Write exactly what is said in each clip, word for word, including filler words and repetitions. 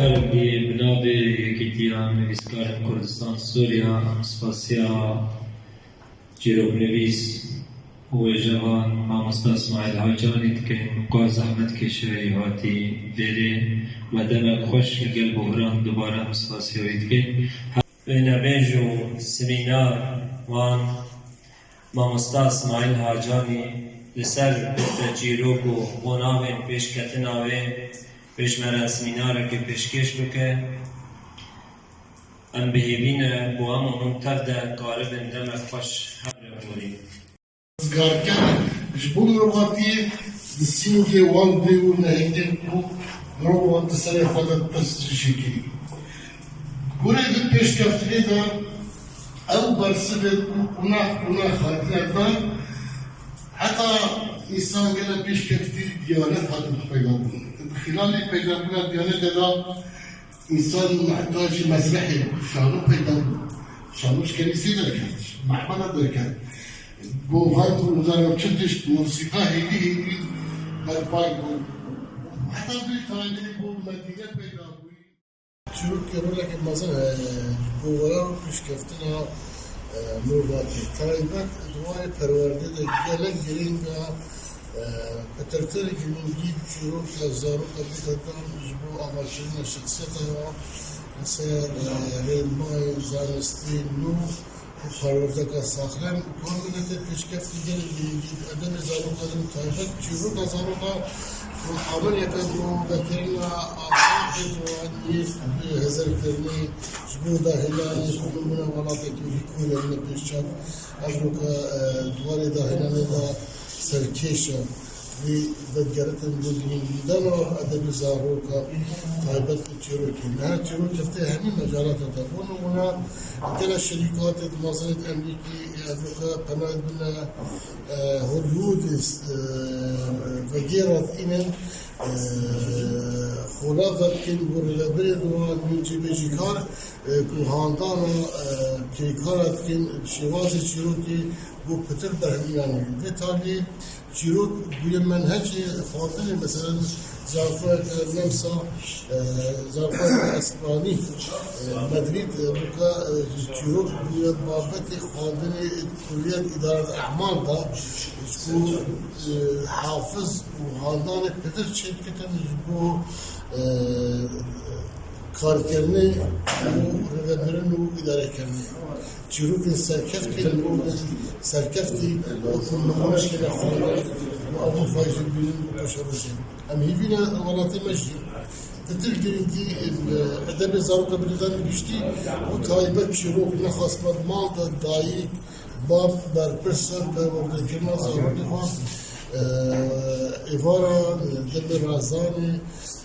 Rebî, bi navê Yekîtiya Nivîskarên Kurdistan Sûriya, em spasiya çîroknivîs û wêjevan mamosta Îsmaîl Hacanî dikin, ku zehmet kêşayî hatî vêrê, me demek xweş li gel Bohran dubare em spasiya wî dikin. Wênebêj û semînar wan mamosta Îsmaîl Hacanî li ser bifte çîrok û qonavên pêşketina wê pêşmere semînarekê pêşkêş bike. Em bi hêvî ne ku em û hûn tev de karibin demek xweş hev re borîn. Rizgarker ji bo mirovatiyê di sîngê wan dê û nehêlên ku mirov wan di serê xwe de dest ji jê kirî. Gorê vê pêşkeftinê de ew bersivên ku qunax qunax hatine dan, heta însan gele pêşkeftî diyanet hatin peyda bûn. Di xîlalê peydabûna diyanetê de Însan muhtacî mezrehê bû, şano peyda bû. Şano ji kenîsê derket, ji mehbeda derket. Govend û nizanim çi tişt, mûsîqa hêdî hêdî berpay bû. Heta dû tayê bû Medîne peyda bû. Çîrokê roleke mezin heye ji bo waya û pêşkeftina, e, mirovatiyê. Taybet di warê perwerdê de gelek girîng e. Pitirtir girîngî bi çîroka zaroka bide dan ji bo avakirina şexsiyeta wan li ser, e, rênmayên zanistî nû û perwerdeka saxlem. Kor milletê pêşkeftî gelek girîngî bi edebê zaroka din taybet çîroka zaroka ku amileke bo vekirina aşa bê wan yê hezirkirinê ji bo dahêlanê ku nimûne welatekî wekî Koreya min pêşçav. Ev roka, e, di warê dahêlanê de serkêş e. Vî vedigertin bo girîngîdana edebê zaroka taybet bi çîrokê. Niha çîrok keftê hemî mecalata de. Bo nimûne, gele şerîkatê di mezin ê Emrîkî, e, ev roka penayê bine, e, Hollywoodê, e, vegêra dînin, e, xwela vedikin bo rêvebirê di wan yê cêbecîkar, e, ku handana, e, kêkara dikin bi şêwazê çîrokê bo pitir berhemî yanî. Vê tavî çîrok bûye menhecê xwendinê, meselen, zarokeke Nemsa, e, zarokeke Espanî, e, Madrid, e, roka, e, çîrok bûye babetê xwendinê kulliyet îdaret e'mal da, ji ku, e, hafiz û handanê pitir çêdikitin ji bo, e, karkirinê û rêvebirin û îdarekirinê. Çîrokên serkeftî, serkeftî û nimûneyeke xwendin û ew mifayî jî bînin û paşerojên. Em hîvî ne welatê me jî pitir girîngî, e, edebê zaroka bidin giştî û taybet çîrok nexas me mal de dayik, bab berpirs e perwerdekirina zarokê xwe, e, êvara, e, demê razanê,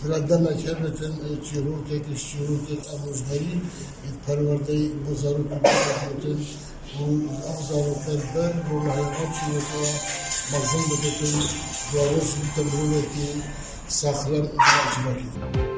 bila demek hebitin, e, çîrokek, ji çîrokek em rojberî, e, perwerdeyî bo zarokê bikin û ev zaroke ber ronahiya ev çîroka mezin bibitin, duwaroz bibite mirovekî saxlem û civakî.